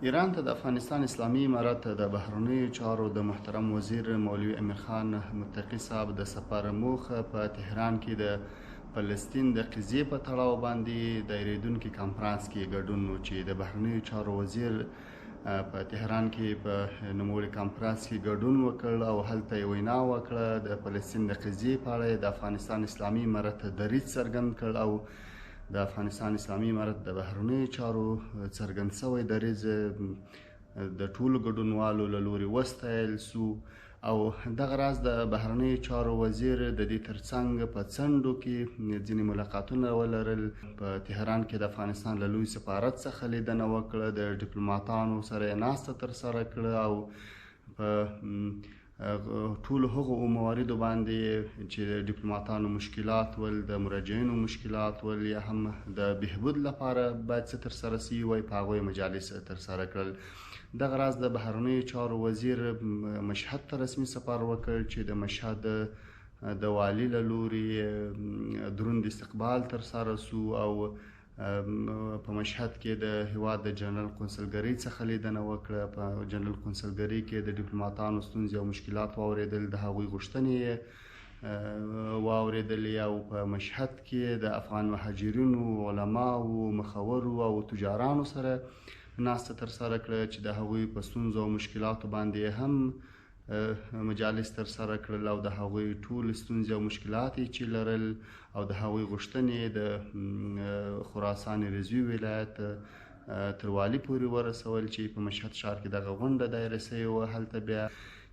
ایران ته د افغانستان اسلامي امارت د بهرنیو چارو د محترم وزیر مولوي امیرخان متقي صاحب د سفر موخه په تهران کې د فلسطین د قضیې په تړاو باندې دایریدونکي کانفرانس کې ګډون و، چې د بهرنیو چارو وزیر په تهران کې په نوموړي کانفرانس کې ګډون وکړ او هلته یې وینا وکړه. د فلسطین د قضیې په اړه یې د افغانستان اسلامي امارت دریځ څرګند کړ او د افغانستان اسلامي امارت د بهرنیو چارو څرګند شوی دریځ د ټولو ګډونوالو له لوري وستایل سو. او دغه راز د بهرنیو چارو وزیر د دې ترڅنګ په څنډو کې ځینې ملاقاتونه ولرل. په تهران کې د افغانستان له لوی سفارت څخه لیدنه وکړه، د ډیپلوماتانو سره یې ناسته ترسره کړه او په ټولو هغو مواردو باندې چې د ډیپلوماتانو مشکلات ول، د مراجعینو مشکلات ول، یا هم د بهبود لپاره باید څه ترسره سوي وای، په هغو یې مجالس ترسره کړل. دغه راز د بهرنیو چارو وزیر مشهد ته رسمي سفر وکړ، چې د مشهد د والي له لوري دروند استقبال ترسره سو او په مشهد کې د هیواد د جنرال قونسلګرۍ څخه لیدنه وکړه. په جنرال قونسلګرۍ کې د ډیپلوماتانو ستونزې او مشکلات واورېدل، د هغوی غوښتنې یې واورېدلې او په مشهد کې د افغان مهاجرینو، علماو، مخورو او تجارانو سره ناسته ترسره کړه، چې د هغوی په ستونزو او مشکلاتو باندې هم مجالس ترسره کړل او د هغوی ټول ستونزې او مشکلات یې چې لرل او د هغوی غوښتنې د خراسان رضوي ولایت تر والي پورې ورسول، چې په مشهد ښار کې دغه غونډه دایره شوې وه. هلته بیا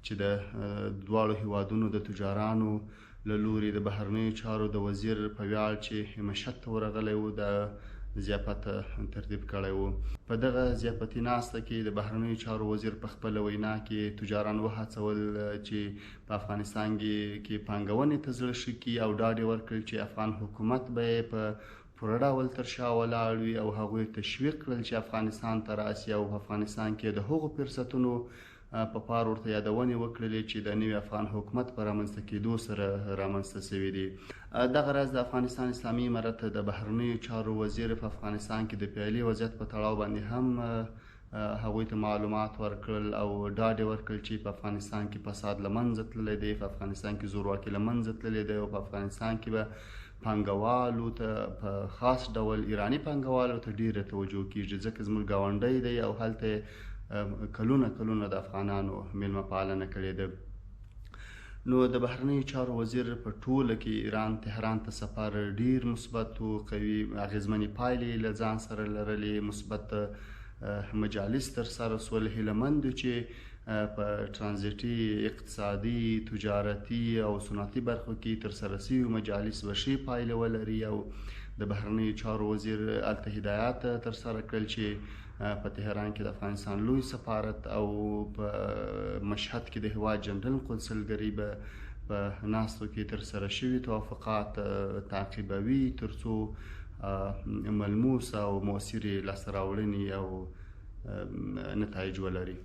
چې د دواړو هیوادونو د تجارانو له لوري د بهرنیو چارو د وزیر په ویاړ چې مشهد ته ورغلی و، د ضیافت ترتیب کړی و. په دغه ضیافتي ناسته کې د بهرنیو چارو وزیر په خپله وینا کې تجاران وهڅول چې په افغانستان کې پانګونې ته زړه ښه کړي او ډاډ یې ورکړ چې افغان حکومت به یې په پوره ډول تر شا ولاړ وي او هغوی تشویق کړل چې افغانستان ته راسي او په افغانستان کې د هغو فرصتونو په پار ورته یادونې وکړلې چې د نوي افغان حکومت په رامنځته کېدو سره رامنځته شوي دي. دغه راز د افغانستان اسلامي امارت د بهرنیو چارو وزیر په افغانستان کې د پیالې وضعیت په تړاو باندې هم هغوی ته معلومات ورکړل او ډاډ یې ورکړ چې په افغانستان کې فساد له منځه تللی دی، په افغانستان کې زورواکي له منځه تللې دی او په افغانستان کې به پانګوالو ته په خاص ډول ایراني پانګوالو ته ډېره توجه کیږي، ځکه زموږ ګاونډی دی او هلته کلونه کلونه د افغانانو میلمه پالنه کړې ده. نو د بهرنیو چارو وزیر په ټوله کې ایران تهران ته سفر ډیر مثبت و، قوي اغېزمنې پایلې له ځان سره لرلې، مثبت مجالس ترسره سول. هیله مند چې په ترانزیټي، اقتصادي، تجارتي او صنعتي برخو کې ترسره سوي مجالس به ښې پایلې ولري او د بهرنیو چارو وزیر هلته هدایات ترسره کړل چې په تهران کې د افغانستان لوی سفارت او په مشهد کې د هیواد جنرال قونسلګري به په ناستو کې ترسره شوي توافقات تعقیبوي، ترڅو ملموس او موثرې لاسته راوړنې او نتایج ولري.